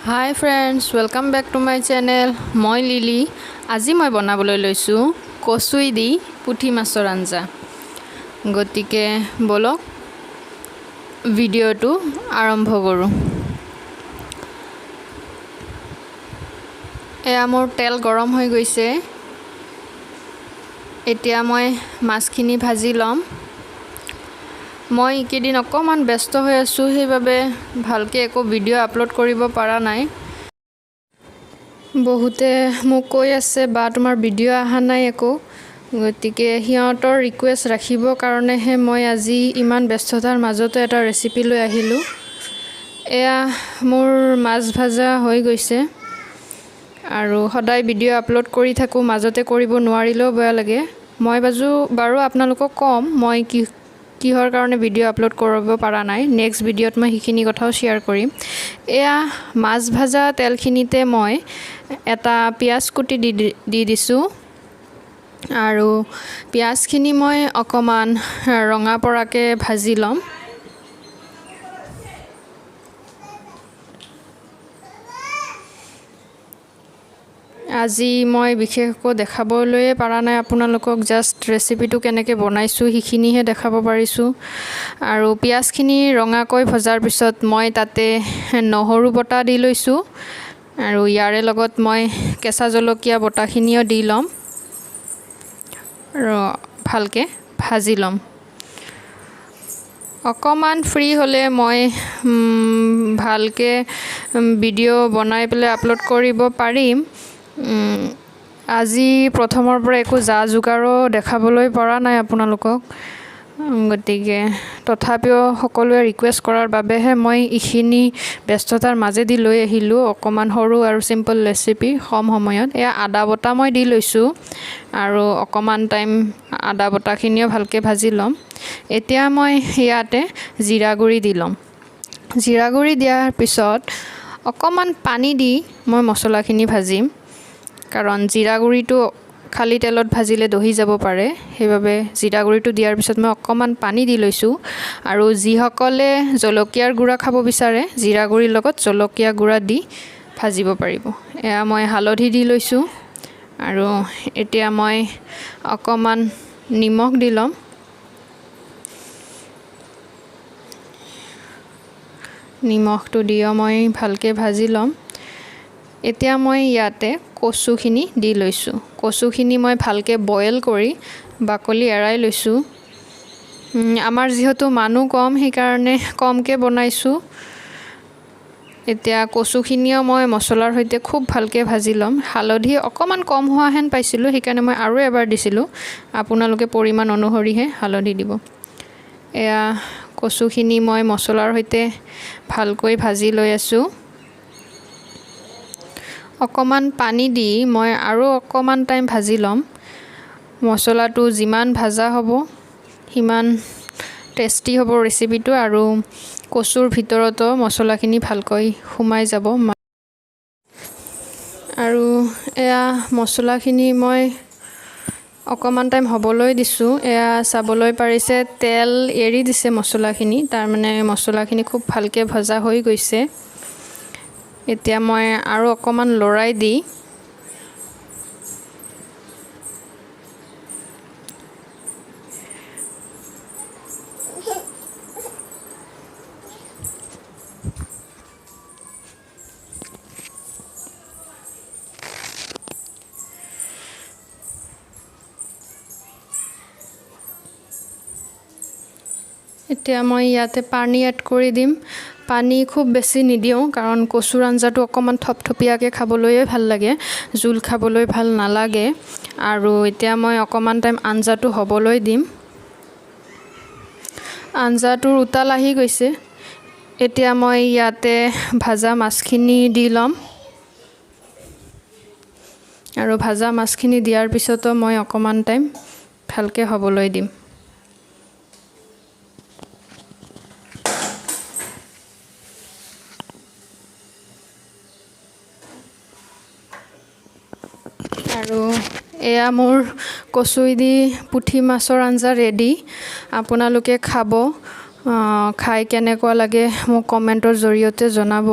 Hi friends, welcome back to my channel. মই lily. আজি মই বনাবলৈ লৈছোঁ কচুই দি পুঠি মাছৰ আঞ্জা। গতিকে ব'লক, ভিডিঅ'টো আৰম্ভ কৰোঁ। এয়া মোৰ তেল গৰম হৈ গৈছে। এতিয়া মই মাছখিনি ভাজি ল'ম। মই এইকেইদিন অকণমান ব্যস্ত হৈ আছোঁ, সেইবাবে ভালকৈ একো ভিডিঅ' আপলোড কৰিব পৰা নাই। বহুতে মোক কৈ আছে, "বা, তোমাৰ ভিডিঅ' অহা নাই একো।" গতিকে সিহঁতৰ ৰিকুৱেষ্ট ৰাখিবৰ কাৰণেহে মই আজি ইমান ব্যস্ততাৰ মাজতো এটা ৰেচিপি লৈ আহিলোঁ। এয়া মোৰ মাছ ভাজা হৈ গৈছে। আৰু সদায় ভিডিঅ' আপলোড কৰি থাকোঁ, মাজতে কৰিব নোৱাৰিলেও বেয়া লাগে। মই বাৰু আপোনালোকক ক'ম মই কি কিহৰ কাৰণে ভিডিঅ' আপলোড কৰিব পৰা নাই। নেক্সট ভিডিঅ'ত মই সেইখিনি কথাও শ্বেয়াৰ কৰিম। এয়া মাছ ভাজা তেলখিনিতে মই এটা পিঁয়াজ কুটি দি দি দিছোঁ আৰু পিঁয়াজখিনি মই অকণমান ৰঙা পৰাকৈ ভাজি ল'ম। আজি মই বিশেষ একো দেখাবলৈয়ে পৰা নাই আপোনালোকক, জাষ্ট ৰেচিপিটো কেনেকৈ বনাইছোঁ সেইখিনিহে দেখাব পাৰিছোঁ। আৰু পিঁয়াজখিনি ৰঙাকৈ ভজাৰ পিছত মই তাতে নহৰু বটা দি লৈছোঁ আৰু ইয়াৰে লগত মই কেঁচা জলকীয়া বটাখিনিও দি ল'ম আৰু ভালকৈ ভাজি ল'ম। অকণমান ফ্ৰী হ'লে মই ভালকৈ ভিডিঅ' বনাই পেলাই আপলোড কৰিব পাৰিম। আজি প্ৰথমৰ পৰা একো যা যোগাৰো দেখাবলৈ পৰা নাই আপোনালোকক। গতিকে তথাপিও সকলোৱে ৰিকুৱেষ্ট কৰাৰ বাবেহে মই এইখিনি ব্যস্ততাৰ মাজেদি লৈ আহিলোঁ অকণমান সৰু আৰু চিম্পল ৰেচিপি কম সময়ত। এয়া আদা বটা মই দি লৈছোঁ আৰু অকণমান টাইম আদা বটাখিনিও ভালকৈ ভাজি ল'ম। এতিয়া মই ইয়াতে জিৰা গুড়ি দি ল'ম। জিৰা গুড়ি দিয়াৰ পিছত অকণমান পানী দি মই মছলাখিনি ভাজিম, কাৰণ জিৰা গুড়িটো খালী তেলত ভাজিলে দহি যাব পাৰে। সেইবাবে জিৰা গুড়িটো দিয়াৰ পিছত মই অকণমান পানী দি লৈছোঁ। আৰু যিসকলে জলকীয়াৰ গুড়া খাব বিচাৰে, জিৰা গুড়িৰ লগত জলকীয়া গুড়া দি ভাজিব পাৰিব। এয়া মই হালধি দি লৈছোঁ আৰু এতিয়া মই অকণমান নিমখ দি ল'ম। নিমখটো দিও মই ভালকৈ ভাজি ল'ম। এতিয়া মই ইয়াতে কচুখিনি দি লৈছোঁ। কচুখিনি মই ভালকৈ বইল কৰি বাকলি এৰাই লৈছোঁ। আমাৰ যিহেতু মানুহ কম, সেইকাৰণে কমকৈ বনাইছোঁ। এতিয়া কচুখিনিও মই মছলাৰ সৈতে খুব ভালকৈ ভাজি ল'ম। হালধি অকণমান কম হোৱা হেন পাইছিলোঁ, সেইকাৰণে মই আৰু এবাৰ দিছিলোঁ। আপোনালোকে পৰিমাণ অনুসৰিহে হালধি দিব। এয়া কচুখিনি মই মছলাৰ সৈতে ভালকৈ ভাজি লৈ আছোঁ। অকণমান পানী দি মই আৰু অকণমান টাইম ভাজি ল'ম। মছলাটো যিমান ভাজা হ'ব, সিমান টেষ্টি হ'ব ৰেচিপিটো আৰু কচুৰ ভিতৰতো মছলাখিনি ভালকৈ সোমাই যাব। আৰু এয়া মছলাখিনি মই অকণমান টাইম হ'বলৈ দিছোঁ। এয়া চাবলৈ পাৰিছে, তেল এৰি দিছে মছলাখিনি, তাৰমানে মছলাখিনি খুব ভালকৈ ভজা হৈ গৈছে। এতিয়া মই আৰু অকণমান লৰাই দি এতিয়া মই ইয়াতে পানী এড কৰি দিম। পানী খুব বেছি নিদিওঁ, কাৰণ কচুৰ আঞ্জাটো অকণমান থপথপীয়াকৈ খাবলৈয়ে ভাল লাগে, জোল খাবলৈ ভাল নালাগে। আৰু এতিয়া মই অকণমান টাইম আঞ্জাটো হ'বলৈ দিম। আঞ্জাটোৰ উতাল আহি গৈছে। এতিয়া মই ইয়াতে ভাজা মাছখিনি দি ল'ম আৰু ভাজা মাছখিনি দিয়াৰ পিছতো মই অকণমান টাইম ভালকৈ হ'বলৈ দিম। আৰু এয়া মোৰ কচুই দি পুঠি মাছৰ আঞ্জা ৰেডি। আপোনালোকে খাব, খাই কেনেকুৱা লাগে মোক কমেণ্টৰ জৰিয়তে জনাব।